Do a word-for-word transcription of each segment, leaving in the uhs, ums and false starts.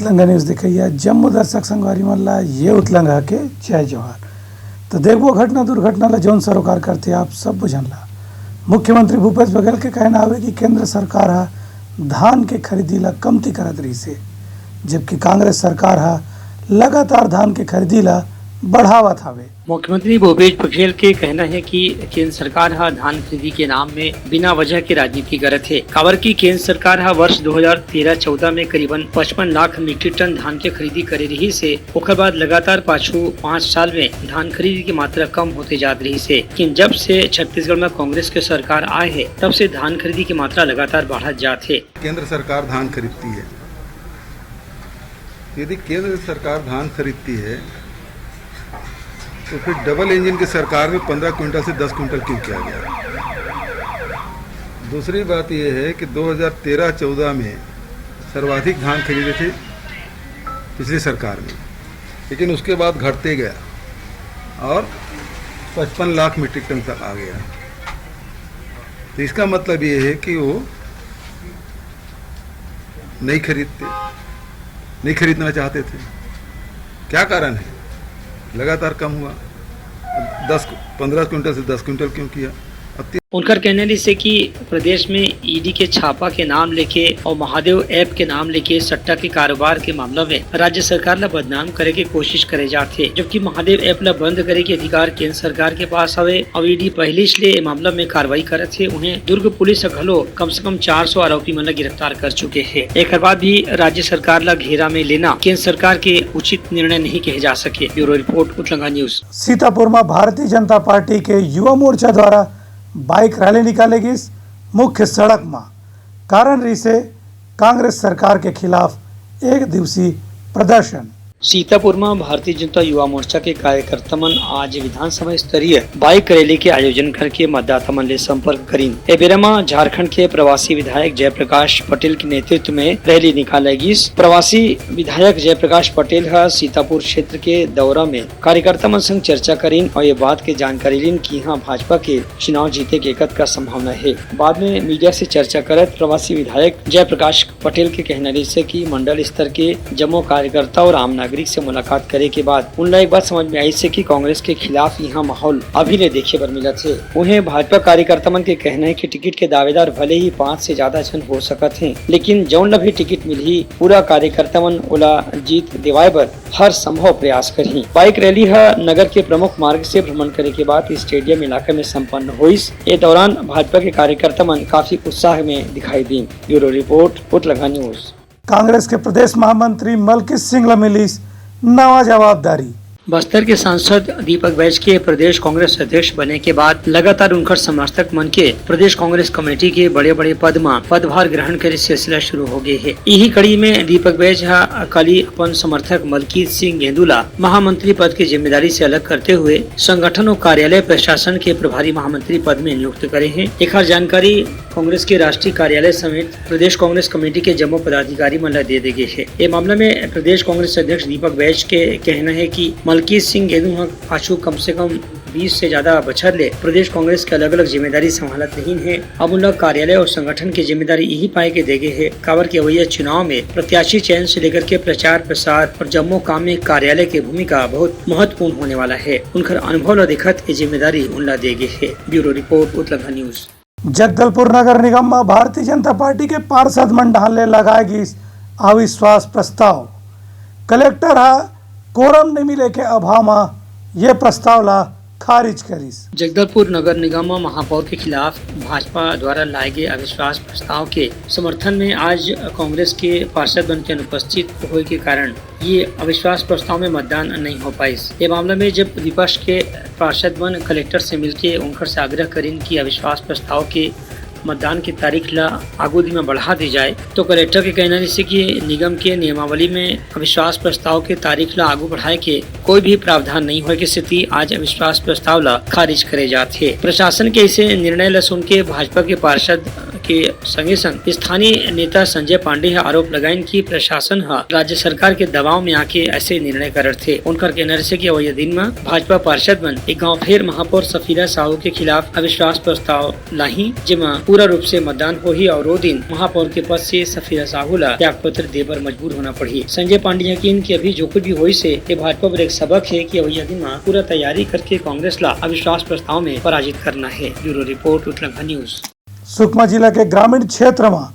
उतलंगा news देखइया जम्मो दर्शक संगवारी मन ला ये उतलंगा के जय जोहार। तो देखबो घटना दुर्घटना ला जौन सरोकार करथे आप सब झन ला। मुख्यमंत्री भूपेश बघेल के कहना हवे कि केंद्र सरकार ह धान के खरीदी ला कमती करत रहिस हे, जबकि कांग्रेस सरकार ह लगातार धान के खरीदी ला बढ़ावत हवे। मुख्यमंत्री भूपेश बघेल के कहना हे कि केंद्र सरकार ह धान खरीदी के नाम में बिना वजह के राजनीति करत हे, काबर कि केंद्र सरकार ह वर्ष दो हज़ार तेरह चौदह में करीबन पचपन लाख मीट्रिक टन धान के खरीदी करे रहिस हे। ओकर बाद लगातार पाछू पाँच साल में धान खरीदी के मात्रा कम होते जात रहिस हे। लेकिन जब से छत्तीसगढ़ में कांग्रेस के सरकार आए हे, तब से धान खरीदी की मात्रा लगातार बढ़त जात हे। केंद्र सरकार धान खरीदती है, यदि केंद्र सरकार धान खरीदती है, तो फिर डबल इंजन की सरकार में पन्द्रह क्विंटल से दस क्विंटल क्यों किया गया? दूसरी बात यह है कि दो हज़ार तेरह चौदह में सर्वाधिक धान खरीदे थे पिछली सरकार में, लेकिन उसके बाद घटते गया और पचपन लाख मीट्रिक टन तक आ गया। तो इसका मतलब ये है कि वो नहीं खरीदते, नहीं खरीदना चाहते थे। क्या कारण है? लगातार कम हुआ, दस, पन्द्रह क्विंटल से दस क्विंटल क्यों किया? अब ती- उनकर कहना रहिस हे कि प्रदेश में ईडी के छापा के नाम लेके और महादेव ऐप के नाम लेके सट्टा के कारोबार के मामला में राज्य सरकार ला बदनाम करे के कोशिश करे जात हे, जबकि महादेव ऐप ला बंद करे के अधिकार केंद्र सरकार के पास हवे और ईडी पहली ले ए मामला में कार्रवाई करत हे। उहें दुर्ग पुलिस ह घलो कम से कम चार सौ आरोपी मन ला गिरफ्तार कर चुके हे। एकर बाद भी राज्य सरकार ला घेरा में लेना केंद्र सरकार के उचित निर्णय नहीं कहे जा सके। Bureau report, Utlanga news. Sitapur में भारतीय जनता पार्टी के युवा मोर्चा द्वारा बाइक रैली निकाले गिस। मुख्य सड़क में कारण रहिस हे कांग्रेस सरकार के खिलाफ एक दिवसीय प्रदर्शन। सीतापुर में भारतीय जनता युवा मोर्चा के कार्यकर्ता मन आज विधानसभा स्तरीय बाइक रैली के आयोजन करके मतदाता मन ले संपर्क करीन। ए बेरा म झारखंड के प्रवासी विधायक जयप्रकाश पटेल के नेतृत्व में रैली निकाले गिस। प्रवासी विधायक जयप्रकाश पटेल ह सीतापुर क्षेत्र के दौरा में कार्यकर्ता मन संग चर्चा करीन और ये बात के जानकारी लीन कि इहाँ भाजपा के चुनाव जीते के कतका संभावना हे। बाद में मीडिया से चर्चा करत प्रवासी विधायक जयप्रकाश पटेल के कहना रहिस हे कि मंडल स्तर के जम्मो कार्यकर्ता और आम नागरिक से मुलाकात करे के बाद उन ला एक बात समझ में आइस हे कि कांग्रेस के खिलाफ इहाँ माहौल अभी ले देखे बर मिलत हे। उहें भाजपा कार्यकर्ता मन के कहना हे कि टिकट के दावेदार भले ही पाँच से ज्यादा झन हो सकत हे, लेकिन जौन ला भी टिकट मिलही, पूरा कार्यकर्ता मन ओला जीत दिवाए बर हर संभव प्रयास करही। बाइक रैली ह नगर के प्रमुख मार्ग से भ्रमण करे के बाद स्टेडियम इलाका में संपन्न होइस। ए दौरान भाजपा के कार्यकर्ता मन काफी उत्साह में दिखाई दीन। Bureau report, Utlanga news. Congress के प्रदेश महामंत्री मलकीत सिंह ल मिलिस नवा जवाबदारी। बस्तर के सांसद दीपक बैज के प्रदेश कांग्रेस अध्यक्ष बने के बाद लगातार उनकर समर्थक मन के प्रदेश कांग्रेस कमेटी के बड़े-बड़े पद म पदभार ग्रहण करे सिलसिला शुरू हो गे हे। इही कड़ी में दीपक बैज ह काली अपन समर्थक मलकीत सिंह गेंदू ला महामंत्री पद के जिम्मेदारी से अलग करते हुए संगठन और कार्यालय प्रशासन के प्रभारी महामंत्री पद में नियुक्त करे हे। एखर जानकारी कांग्रेस के राष्ट्रीय कार्यालय समेत प्रदेश कांग्रेस कमेटी के जम्मो पदाधिकारी मन ला दे दे गे हे। ए मामला में प्रदेश कांग्रेस अध्यक्ष दीपक बैज के कहना हे कि मलकीत सिंह गेंदू ह पाछू कम से कम बीस से ज्यादा बछर ले प्रदेश कांग्रेस के अलग-अलग जिम्मेदारी संभालत रहिन हे। अब उन ला कार्यालय और संगठन के जिम्मेदारी इही पाए के दे गे हे, काबर कि अवइया चुनाव में प्रत्याशी चयन से लेकर के प्रचार प्रसार और जम्मो काम में कार्यालय के भूमिका बहुत महत्वपूर्ण होने वाला हे। उनकर अनुभव ला देखत ये जिम्मेदारी उन ला दे गे हे। Bureau report, Utlanga news. Jagdalpur नगर निगम म भारतीय जनता पार्टी के पार्षद मन डहान ले लगाए गिस अविश्वास प्रस्ताव। कलेक्टर ह कोरम नइ मिले के अभाव म ये प्रस्ताव ला खारिज करिस। जगदलपुर नगर निगम म महापौर के खिलाफ भाजपा द्वारा लाए गए अविश्वास प्रस्ताव के समर्थन में आज कांग्रेस के पार्षद मन के अनुपस्थित होए के कारण ये अविश्वास प्रस्ताव में मतदान नहीं हो पाइस। ये मामला में जब विपक्ष के पार्षद मन कलेक्टर से मिलके उनकर से आग्रह करिन कि अविश्वास प्रस्ताव के मतदान की तारीख ला आगू दिन में बढ़ा दी जाए, तो कलेक्टर के कहना रहिस कि निगम के नियमावली में अविश्वास प्रस्ताव के तारीख ला आगू बढ़ाए के कोई भी प्रावधान नहीं होए के सेती आज अविश्वास प्रस्ताव ला खारिज करे जात हे। प्रशासन के ऐसे निर्णय ला सुन के भाजपा के पार्षद के संगे संग स्थानीय नेता संजय पांडे ह आरोप लगाइन कि प्रशासन ह राज्य सरकार के दबाव में आके ऐसे निर्णय करत हे। उनकर कहना रहिसे कि अवइया दिन म भाजपा पार्षद मन एक गांव फेर महापौर सफीरा साहू के खिलाफ अविश्वास प्रस्ताव लाही, जेमा पूरा रूप से मतदान होही और ओ दिन महापौर के पद से सफीरा साहू ला त्यागपत्र दे बर मजबूर होना पड़ही। संजय पांडे ह किहिन कि अभी जो कुछ भी होइस हे, ये भाजपा बर एक सबक हे कि अवइया दिन म पूरा तैयारी करके कांग्रेस ला अविश्वास प्रस्ताव में पराजित करना हे। Bureau report, Utlangha news. Sukma जिला के ग्रामीण क्षेत्र म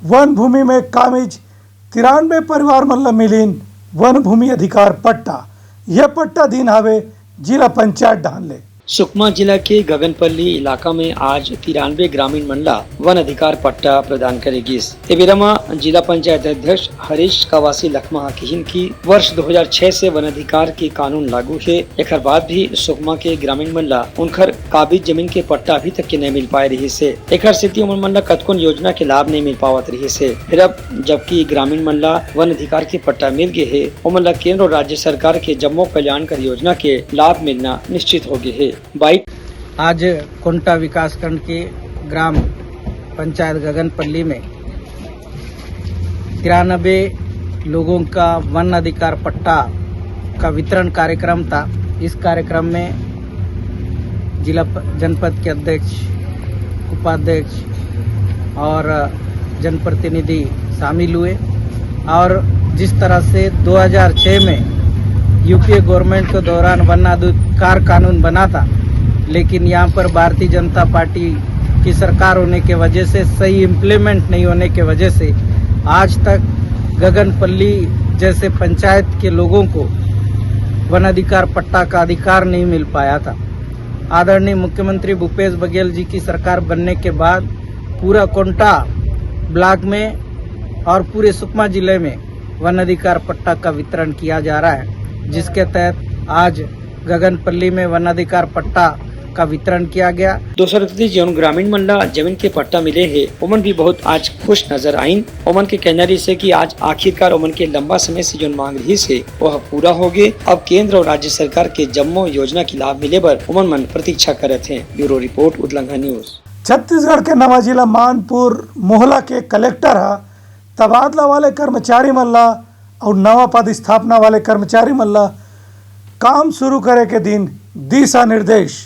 वन भूमि में कामिज तिरानबे परिवार मन ल मिलिन वन भूमि अधिकार पट्टा। यह पट्टा दिन हावे जिला पंचायत डहान ले। सुकमा जिला के गगनपल्ली इलाका में आज तिरानबे ग्रामीण मन ला वन अधिकार पट्टा प्रदान करे गिस। ए बेरा म जिला पंचायत अध्यक्ष हरीश कवासी लखमा ह किहिन कि वर्ष दो हज़ार छह से वन अधिकार के कानून लागू हे, एखर बाद भी सुकमा के ग्रामीण मन ला उनखर काबिज जमीन के पट्टा अभी तक के नइ मिल पाए रिहिस हे। एखर सेती ओमन मन ला कतकोन योजना के लाभ नइ मिल पावत रिहिस हे। फेर अब जबकि ग्रामीण मन ला वन अधिकार के पट्टा मिल गे हे, ओमन ला केंद्र और राज्य सरकार के जम्मो कल्याणकारी योजना के लाभ मिलना निश्चित हो गे हे। बाइट। आज कोंटा विकासखंड के ग्राम पंचायत गगनपल्ली में तिरानबे लोगों का वन अधिकार पट्टा का वितरण कार्यक्रम था। इस कार्यक्रम में जिला प-, जनपद के अध्यक्ष, उपाध्यक्ष और जनप्रतिनिधि शामिल हुए और जिस तरह से दो हज़ार छह में यूपीए गवर्नमेंट के दौरान वन अधिकार कानून बना था, लेकिन यहाँ पर भारतीय जनता पार्टी की सरकार होने के वजह से, सही इम्प्लीमेंट नहीं होने के वजह से आज तक गगनपल्ली जैसे पंचायत के लोगों को वन अधिकार पट्टा का अधिकार नहीं मिल पाया था। आदरणीय मुख्यमंत्री भूपेश बघेल जी की सरकार बनने के बाद पूरा कोंटा ब्लॉक में और पूरे सुकमा जिले में वन अधिकार पट्टा का वितरण किया जा रहा है, जिसके तहत आज गगनपल्ली में वन अधिकार पट्टा का वितरण किया गया। दूसर कोति जेन ग्रामीण मन ला जमीन के पट्टा मिले हे, ओमन भी बहुत आज खुश नजर आइन। ओमन के कहना रहिसे कि आज आखिरकार ओमन के लंबा समय से जेन मांग रहिस हे, वह पूरा हो गे। अब केंद्र और राज्य सरकार के जम्मो योजना के लाभ मिले बर ओमन मन प्रतीक्षा करत हे। Bureau report, Utlangha news. Chhattisgarh के नवा जिला मानपुर मोहला के कलेक्टर ह तबादला वाले कर्मचारी मन ला अउ नवा पदस्थापना वाले कर्मचारी मन ला काम शुरू करे के दिन दिशा निर्देश।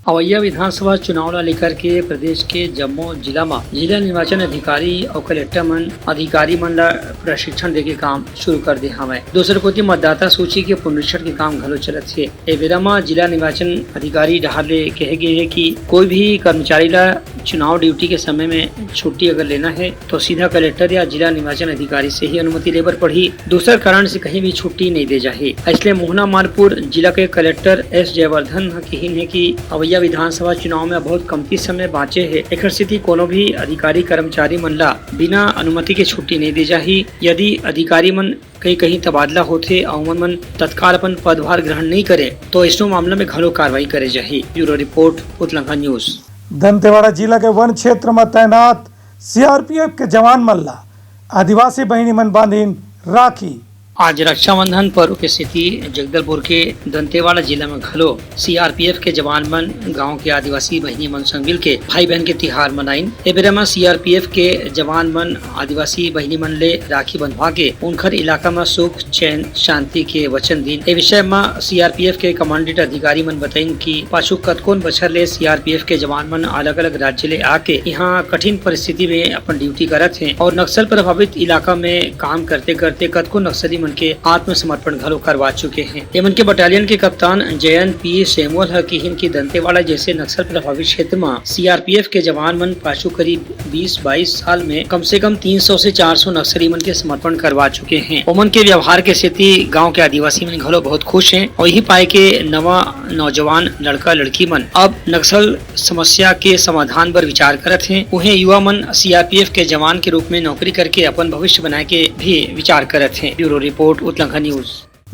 अवइया विधानसभा चुनाव ला लेकर के प्रदेश के जम्मो जिला म जिला निर्वाचन अधिकारी अउ कलेक्टर मन अधिकारी मन ला प्रशिक्षण देके काम शुरू कर दे हवय। दूसर कोति मतदाता सूची के पुनरीक्षण के काम घलो चलत हे। ए बेरा म जिला निर्वाचन अधिकारी डहार ले कहे गे हे कि कोई भी कर्मचारी ला चुनाव ड्यूटी के समय में छुट्टी अगर लेना हे, तो सीधा कलेक्टर या जिला निर्वाचन अधिकारी से ही अनुमति लेबर पड़ही। दूसर कारण से कहीं भी छुट्टी नहीं दे जाही। इसलिए मोहना मानपुर जिला के कलेक्टर एस जयवर्धन ह किहिन हे कि अवइया विधानसभा चुनाव में बहुत कमती समय बाँचे हे, एखर सेती कोनो भी अधिकारी कर्मचारी मन ला बिना अनुमति के छुट्टी नहीं दे जाही। यदि अधिकारी मन कहीं कहीं तबादला होथे अउ ओमन मन तत्काल अपन पदभार ग्रहण नहीं करे, तो ऐसनो मामला में घलो कार्रवाई करे जाही। Bureau report, Utlangha news. Dantewada जिला के वन क्षेत्र म तैनात सीआरपीएफ के जवान मन ला आदिवासी बहिनी मन बांधिन राखी। आज रक्षाबंधन पर्व के सेती जगदलपुर के दंतेवाड़ा जिला में घलो सीआरपीएफ के जवान मन गांव के आदिवासी बहिनी मन संग मिलके भाई बहन के तिहार मनाइन। ए बेरा म सीआरपीएफ के जवान मन आदिवासी बहिनी मन ले राखी बंधवा के उनखर इलाका म सुख, चैन, शांति के वचन दीन। ए विषय म सीआरपीएफ के कमांडेंट अधिकारी मन बताइन कि पाछू कतकोन बछर ले सीआरपीएफ के जवान मन अलग-अलग राज्य ले आके इहां कठिन परिस्थिति में अपन ड्यूटी करत हें और नक्सल प्रभावित इलाका में काम करते-करते कतको नक्सली मन के आत्मसमर्पण घलो करवा चुके हें। ए मन के बटालियन के कप्तान जयंत पी सैमुअल ह किहिन कि दंतेवाड़ा जैसे नक्सल प्रभावित क्षेत्र म सीआरपीएफ के जवान मन पाछू करीब बीस बाईस साल में कम से कम तीन सौ से चार सौ नक्सली मन के समर्पण करवा चुके हें। ओमन के व्यवहार के सेती गांव के आदिवासी मन घलो बहुत खुश हें और यही पाए के नवा नौजवान लड़का लड़की मन अब नक्सल समस्या के समाधान बर विचार करत हें। उहें युवा मन सीआरपीएफ के जवान के रूप में नौकरी करके अपन भविष्य बनाए के भी विचार करत हें। Bureau report, Utlangha news.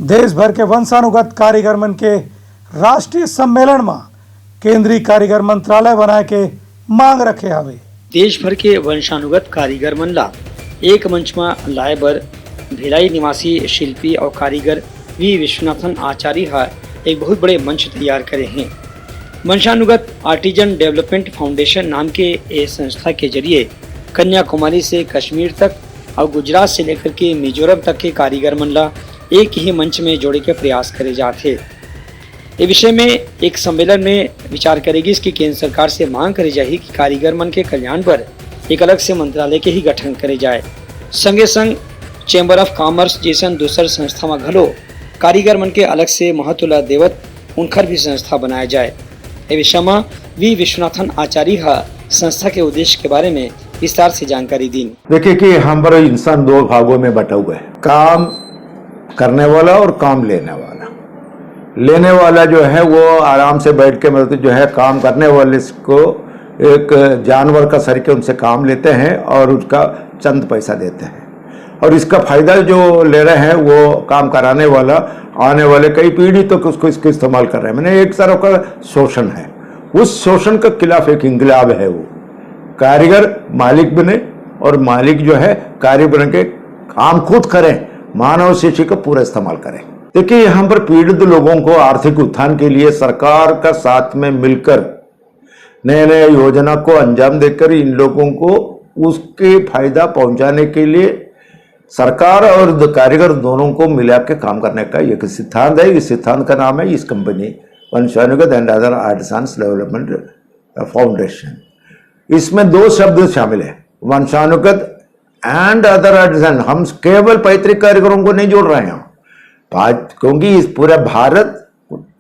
देश भर के वंशानुगत कारीगर मन के राष्ट्रीय सम्मेलन म केंद्रीय कारीगर मंत्रालय बनाए के मांग रखे हवे। देश भर के वंशानुगत कारीगर मन ला एक मंच म लाए बर भिलाई निवासी शिल्पी अउ कारीगर वी विश्वनाथन आचार्य ह एक बहुत बड़े मंच तैयार करे हें। वंशानुगत आर्टिजन डेवलपमेंट फाउंडेशन नाम के ए संस्था के जरिए कन्याकुमारी से कश्मीर तक और गुजरात से लेकर के मिजोरम तक के कारीगर मन ला एक ही मंच में जोड़े के प्रयास करे जात हे। ए विषय में एक सम्मेलन में विचार करे गिस कि केंद्र सरकार से मांग करे जाही कि कारीगर मन के कल्याण बर एक अलग से मंत्रालय के ही गठन करे जाए। संगे संग Chamber of Commerce जैसन दूसर संस्था म घलो कारीगर मन के अलग से महत्व ला देवत उनखर भी संस्था बनाया जाए। ए विषय म वी विश्वनाथन आचार्य ह संस्था के उद्देश्य के बारे में विस्तार से जानकारी दीन। देखिए कि हमारा इंसान दो भागों में बटा हुआ है, काम करने वाला और काम लेने वाला। लेने वाला जो है वो आराम से बैठ के, मतलब जो है काम करने वाले को एक जानवर का सरीके उनसे काम लेते हैं और उसका चंद पैसा देते हैं, और इसका फायदा जो ले रहे हैं वो काम कराने वाला आने वाले कई पीढ़ी तक उसको, इसको इस्तेमाल कर रहे हैं। मैंने एक तरह का शोषण है, उस शोषण के खिलाफ एक इंकलाब है वो। कारीगर मालिक बने और मालिक जो है कारीगर बन के काम खुद करें, मानव सृष्टि का पूरा इस्तेमाल करें। देखिए, यहाँ पर पीड़ित लोगों को आर्थिक उत्थान के लिए सरकार का साथ में मिलकर नए नए योजना को अंजाम देकर इन लोगों को उसके फायदा पहुंचाने के लिए सरकार और द-, कारीगर दोनों को मिला के काम करने का एक सिद्धांत है। इस सिद्धांत का नाम है इस company, Vanshanugat and Other Artisans Development Foundation। इसमें दो शब्द शामिल है, वंशानुगत and other artisan। हम केवल पैतृक कारीगरों को नहीं जोड़ रहे हैं, क्योंकि इस पूरे भारत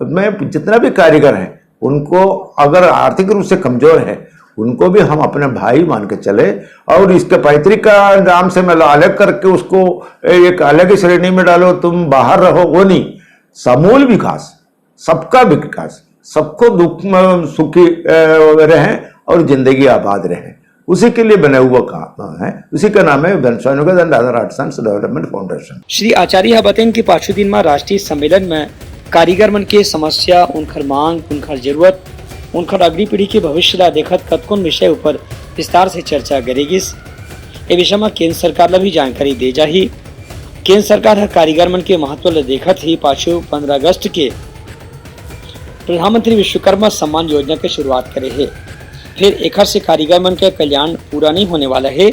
में जितना भी कारीगर हैं उनको अगर आर्थिक रूप से कमजोर है, उनको भी हम अपने भाई मान के चले। और इसके पैतृक का नाम से मतलब अलग करके उसको एक अलग ही श्रेणी में डालो, तुम बाहर रहो, वो नहीं। समूल विकास, सबका विकास, सबको दुख में सुखी रहें और जिंदगी आबाद रहें, उसी के लिए बना हुआ काम है। उसी का नाम है Vanshanugat and Other Artisans Development Foundation। Shri आचार्य ह बतेन कि पाछू दिन म राष्ट्रीय सम्मेलन में कारीगर मन के समस्या, उनखर मांग, उनखर जरूरत, उनखर अगली पीढ़ी के भविष्य ला देखत कतकोन विषय ऊपर विस्तार से चर्चा करे गिस। ए विषय म केंद्र सरकार ला भी जानकारी दे जाही। केंद्र सरकार ह कारीगर मन के महत्व ला देखत ही पाछू पंद्रह अगस्त के प्रधानमंत्री विश्वकर्मा सम्मान योजना के शुरुआत करे हे। फेर एखर से कारीगर मन के कल्याण पूरा नइ होने वाला हे।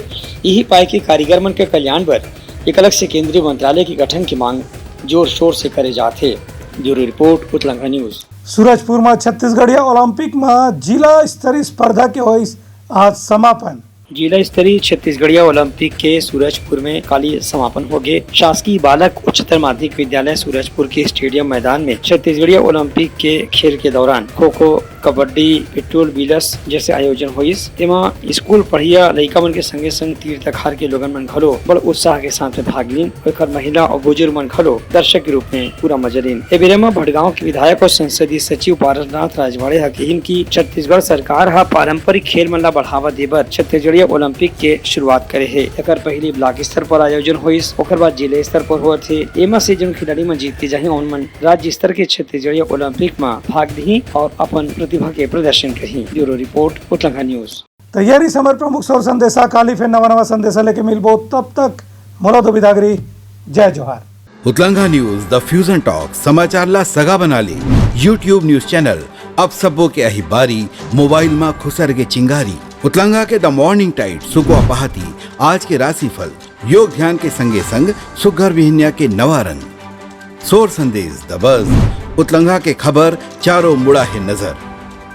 इही पाय के कारीगर मन के कल्याण बर एक अलग से केंद्रीय मंत्रालय के गठन के मांग जोर शोर से करे जात हे। Bureau report, Utlangha news. Surajpur म छत्तीसगढ़िया ओलंपिक म जिला स्तरीय स्पर्धा के होइस आज समापन। जिला स्तरीय छत्तीसगढ़िया ओलंपिक के सूरजपुर में काली समापन हो गे। शासकीय बालक उच्चतर माध्यमिक विद्यालय सूरजपुर के स्टेडियम मैदान में छत्तीसगढ़िया ओलंपिक के खेल के दौरान खो खो, कबड्डी, पिट्टूल, बिलस जैसे आयोजन होइस। एमा स्कूल पढ़िया लइका मन के संगे संग तीर तखार के लोगन मन घलो बड़ उत्साह के साथ में भाग लीन। ओकर महिला और बुजुर्ग मन घलो दर्शक के रूप में पूरा मजा लीन। ए बेरा म भटगांव के विधायक और संसदीय सचिव पारसनाथ राजवाड़े ह कहिन कि छत्तीसगढ़ सरकार ह पारंपरिक खेल मन ला बढ़ावा दे बर छत्तीसगढ़िया ओलंपिक के शुरुआत करे हे। एकर पहिली ब्लॉक स्तर पर आयोजन होइस, ओकर बाद जिला स्तर पर होवत हे। एमा से जोन खिलाड़ी मन जीत के जाही, ओमन राज्य स्तर के छत्तीसगढ़िया ओलंपिक म भाग लिही और अपन प्रतिभा के प्रदर्शन करही। Bureau report, Utlangha news. तैयारी समय प्रमुख सौर संदेशा, काली फेर नवा नवा संदेशा लेके मिलबो, तब तक मोला दो बिदागरी, जय जोहार। उतलंघा न्यूज, द फ्यूजन टॉक, समाचार ला सगा बना ले। YouTube न्यूज चैनल, अब सब्बो के अही बारी, मोबाइल मा खुसर के चिंगारी। उतलंघा के द मॉर्निंग टाइड, सुगवा पहाती, आज के राशिफल, योग ध्यान के संगे संग सुग्घर बिहनिया के नवा रंग। सोर संदेश, द बज, उतलंघा के खबर, चारों मुड़ा हे नजर।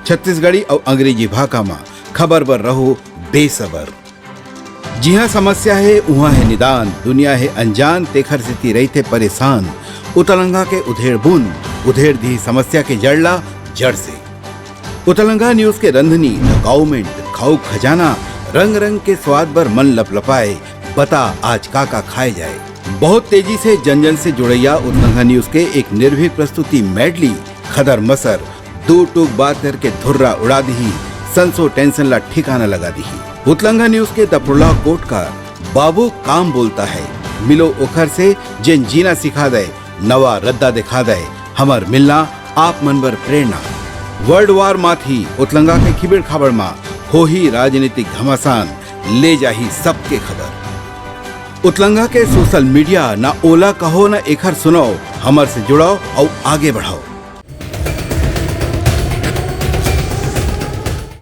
छत्तीसगढ़ी अउ अंग्रेजी भाखा मा खबर बर रहो बेसबर। जिहाँ समस्या हे, उहाँ हे निदान, दुनिया हे अनजान, तेखर सेती रहिथे परेशान। उतलंघा के उधेड़ बुन, उधेड़ दिही समस्या के जड़ ला जड़ से। उतलंघा न्यूज के रंधनी, द काउमेंट, खाऊ खजाना, रंग रंग के स्वाद बर मन लपलपाए, बता आज का का खाए जाए। बहुत तेजी से जन जन से जुड़ैया उतलंघा न्यूज के एक निर्भीक प्रस्तुति मेडली, खदर मसर, दू टूक बात करके धुर्रा उड़ा दिही, संसो टेंशन ला ठिकाना लगा दिही। उतलंघा न्यूज के दपड़ला कोटकार, बाबू काम बोलता है, मिलो ओखर से, जेन जीना सिखा दे, नवा रद्दा दिखा दे, हमर मिलना आप मन बर प्रेरणा। वर्ल्ड वार माथी उतलंगा के खिबेड़ खाबड़ मा होही राजनीतिक घमासान, ले जाही सबके खबर। उतलंगा के सोशल मीडिया, ना ओला कहो ना एखर सुनाओ, हमर से जुड़ाओ अउ आगे बढ़ाओ।